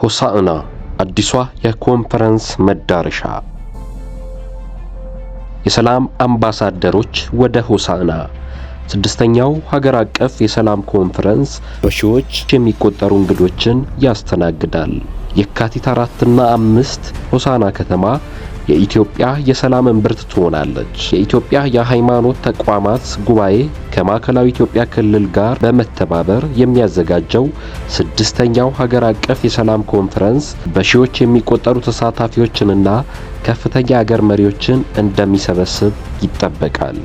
ሆሳዕና አዲሷ የኮንፈረንስ መዳረሻ። የሰላም አምባሳደሮች ወደ ሆሳዕና። ስድስተኛው ሀገር አቀፍ የሰላም ኮንፈረንስ በሺዎች የሚቆጠሩ እንግዶችን ያስተናግዳል። የካቲት 4ና 5 ሆሳዕና ከተማ የኢትዮጵያ የሰላም እምብርት ትሆናለች። የኢትዮጵያ የሃይማኖት ተቋማት ጉባኤ ከማዕከላዊ ኢትዮጵያ ክልል ጋር በመተባበር የሚያዘጋጀው ስድስተኛው ሀገር አቀፍ የሰላም ኮንፈረንስ በሺዎች የሚቆጠሩ ተሳታፊዎችንና ከፍተኛ የአገር መሪዎችን እንደሚሰበስብ ይጠበቃል።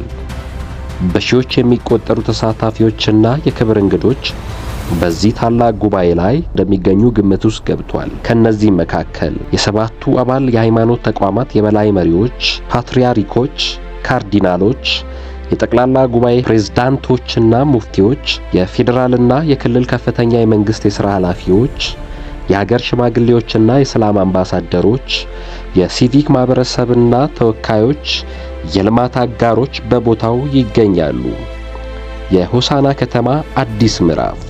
በሺዎች የሚቆጠሩ ተሳታፊዎችና የክብር እንግዶች በዚህ ታላቅ ጉባኤ ላይ እንደሚገኙ ግምት ውስጥ ገብቷል። ከነዚህ መካከል የሰባቱ አባል የሃይማኖት ተቋማት የበላይ መሪዎች፣ ፓትርያርኮች፣ ካርዲናሎች፣ የጠቅላላ ጉባኤ ፕሬዝዳንቶችና ሙፍቲዎች፣ የፌዴራልና የክልል ከፍተኛ የመንግስት የሥራ ኃላፊዎች፣ የሀገር ሽማግሌዎችና የሰላም አምባሳደሮች፣ የሲቪክ ማህበረሰብና ተወካዮች፣ የልማት አጋሮች በቦታው ይገኛሉ። የሆሳዕና ከተማ አዲስ ምዕራፍ።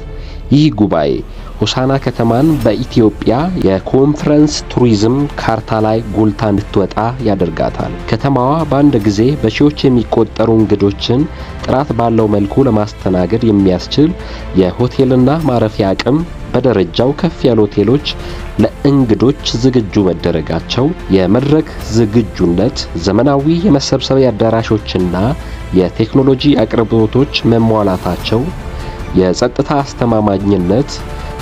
ይህ ጉባኤ ሆሳዕና ከተማን በኢትዮጵያ የኮንፈረንስ ቱሪዝም ካርታ ላይ ጎልታ እንድትወጣ ያደርጋታል። ከተማዋ በአንድ ጊዜ በሺዎች የሚቆጠሩ እንግዶችን ጥራት ባለው መልኩ ለማስተናገድ የሚያስችል የሆቴልና ማረፊያ አቅም፣ በደረጃው ከፍ ያሉ ሆቴሎች ለእንግዶች ዝግጁ መደረጋቸው፣ የመድረክ ዝግጁነት፣ ዘመናዊ የመሰብሰቢያ አዳራሾችና የቴክኖሎጂ አቅርቦቶች መሟላታቸው፣ የጸጥታ አስተማማኝነት፣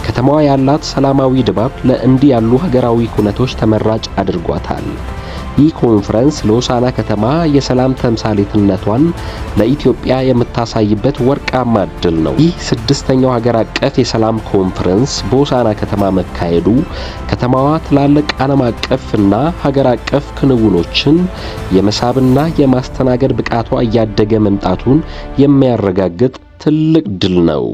ከተማዋ ያላት ሰላማዊ ድባብ ለእንዲህ ያሉ ሀገራዊ ኩነቶች ተመራጭ አድርጓታል። ይህ ኮንፈረንስ ለሆሳዕና ከተማ የሰላም ተምሳሌትነቷን ለኢትዮጵያ የምታሳይበት ወርቃማ እድል ነው። ይህ ስድስተኛው ሀገር አቀፍ የሰላም ኮንፈረንስ በሆሳዕና ከተማ መካሄዱ ከተማዋ ትላልቅ ዓለም አቀፍና ሀገር አቀፍ ክንውኖችን የመሳብና የማስተናገድ ብቃቷ እያደገ መምጣቱን የሚያረጋግጥ ትልቅ ድል ነው።